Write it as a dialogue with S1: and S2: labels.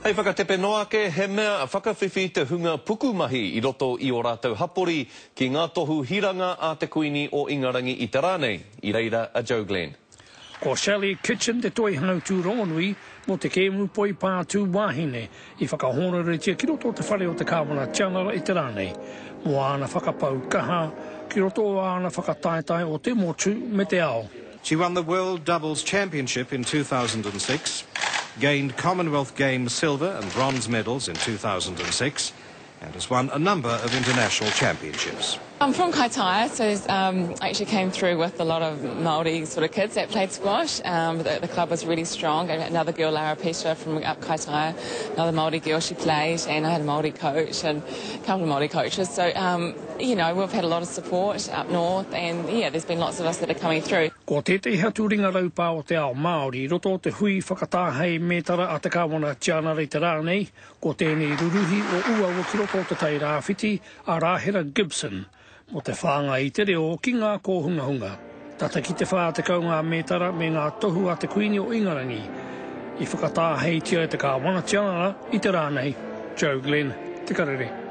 S1: Hei whakatepe noa ake, he mea whakawhiwhi te hunga pukumahi i roto i ō rātou hapori ki ngā tohu hiranga a te Kuini o Ingarangi i te rā nei, i reira a Joe Glenn.
S2: Ko Shelley Kitchen te toihautū rongonui mō te kēmu poipātū wāhine i whakahōnoretia ki roto o te whare o te Kāwana Tianara i te rā nei, mō āna whakapau kaha ki roto o āna whakataetae o te motu me te ao.
S3: She won the World Doubles Championship in 2006, gained Commonwealth Games silver and bronze medals in 2006, and has won a number of international championships.
S4: I'm from Kaitaia, so um, I actually came through with a lot of Māori sort of kids that played squash. Um, the, the club was really strong. Another girl, Lara Pesha from up Kaitaia, another Māori girl, she played, and I had a Māori coach and a couple of Māori coaches. So, um, you know, we've had a lot of support up north and, yeah, there's been lots of us that are coming through.
S2: Ko tētehi atu ringa raupā o te ao Māori i roto o te hui whakatāhei mētara a te Kāwana Tianara i te rā nei, ko tēnei ruruhi o Uaua ki roto o Te Tai Rāwhiti a Rāhera Gibson mō te whāngai i te reo ki ngā kōhungahunga. Tata ki te 40 ngā mētara me ngā tohu a te Kuini o Ingarangi i whakatāheitia e te Kāwana Tianara i te rā nei. Joe Glenn, Te Karere.